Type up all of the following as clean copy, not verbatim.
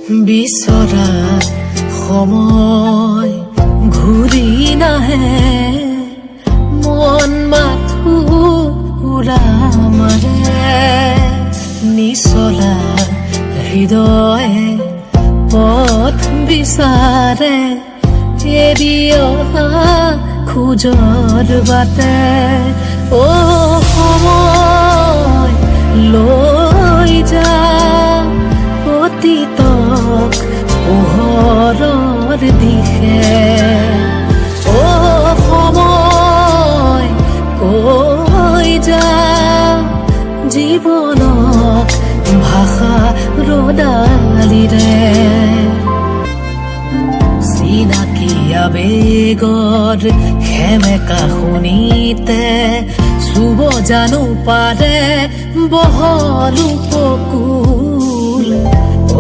বিচৰা সময় ঘূৰি নাহে, মন মাথো উৰা মাৰে। নিচলা হৃদয়ে পথ বিচাৰে, এৰি অহা খোজৰ বাটে। অ সময় লৈ যা অতীতক পোহৰৰ দিশে, অ সময় কৈ যা জীৱনক ভাষা ৰদালিৰে। চিনাকি আবেগৰ সেমেকা শুনিতে চুব জানো পাৰে বহল উপকূল।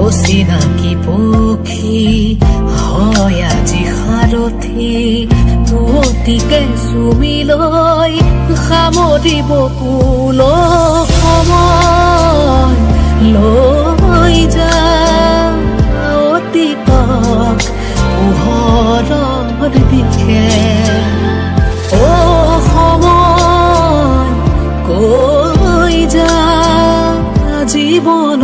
অচিনাকি পক্ষী হয় আজি সাৰথি, পুৱতিকে চুমি লৈ সামৰিব কুল। সময় লৈ যা অতীতক পোহৰৰ দিশে, অ সময় কৈ যা জীৱন